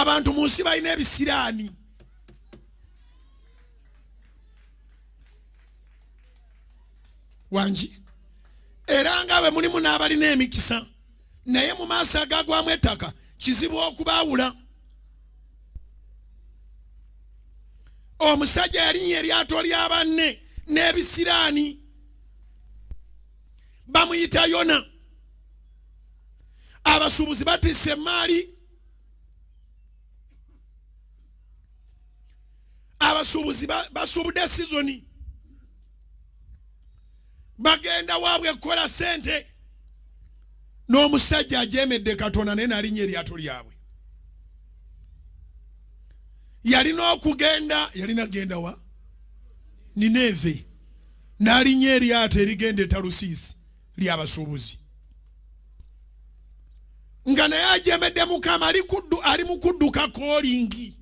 Abantu mu nsi balina ebisiraani. Wangi era nga bwe mulimu n'abalina emikisa, naye mu maaso agagwamu ettaka kizibu okubaawula. Omusajja yalinnya eryato lya banne n'ebisiraani, bamuyita Yona. Abasuubuzi batisse emaali, abasuubuzi basuubudde sizoni, bagenda waabwe kukola sente, n'omusajja ajeemedde Katonda naye nalinnya eryato lyabwe. Yalina okugenda, yalina genda wa Nineeve, n'alinnya eryato erigenda e Talusiisi ly'abasuubuzi, nga naye ajemedde Mukama, ali mu kudduka koolingi,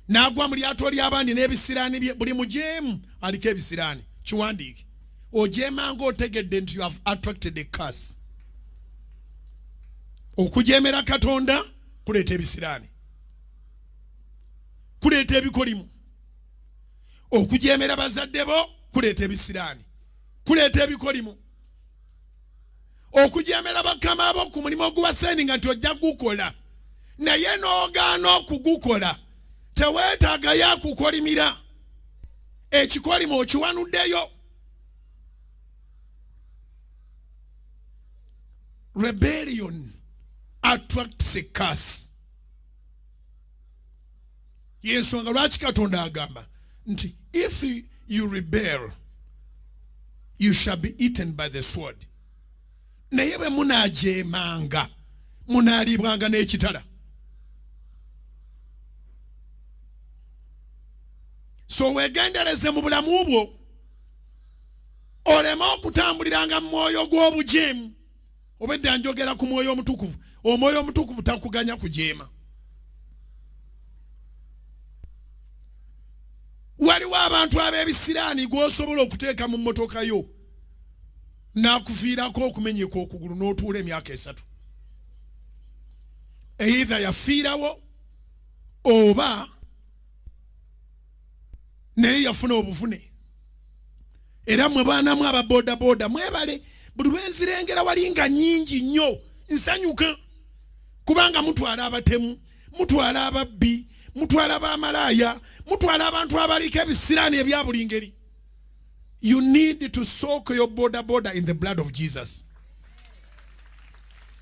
n'agwa mu lyato ly'abandi n'ebisiraani bye. Buli mujeemu aliko ebisiraani. Kiwandiike, ojeema ng'otegedde nti you have attracted a curse. Okujeemera Katonda kuleeta ebisiraani, kuleeta ebikolimu. Okujeemera bazadde bo kuleeta ebisiraani, kuleeta ebikolimu. Okujeemera bakama bo ku mulimu ogubaseninga nti ojja gukola, naye n'ogaana okugukola, teweetaagayo akukolimira. Ekikolimo okiwanuddeyo. Rebellion attracts a curse. Yensonga lwaki Katonda agamba nti if you rebel you shall be eaten by the sword, naye bwe munaajeemanga munaalibwanga n'ekitala. So weegendereze mu bulamu bwo, oleme okutambuliranga mu mwoyo gw'obujeemu. Obwedda njogera ku mwoyo omutukuvu. Omwoyo omutukuvu takuganya kujeema. Waliwo abantu ab'ebisiraani gw'osobola okuteeka mu mmotoka yo n'akuviirako okumenyeka okugulu n'otuula emyaka 3. Either yafiirawo oba naye yafuna obuvune. Era mwe baanamu aba bodaboda mwebale, buli lwenzirengera wali nga nyingi nnyo nsanyuka, kubanga mutwala abatemu, mutwala ababbi, mutwala bamalaaya, mutwala abantu abaliko ebisiraani ebya buli ngeri. You need to soak your boda boda in the blood of Jesus.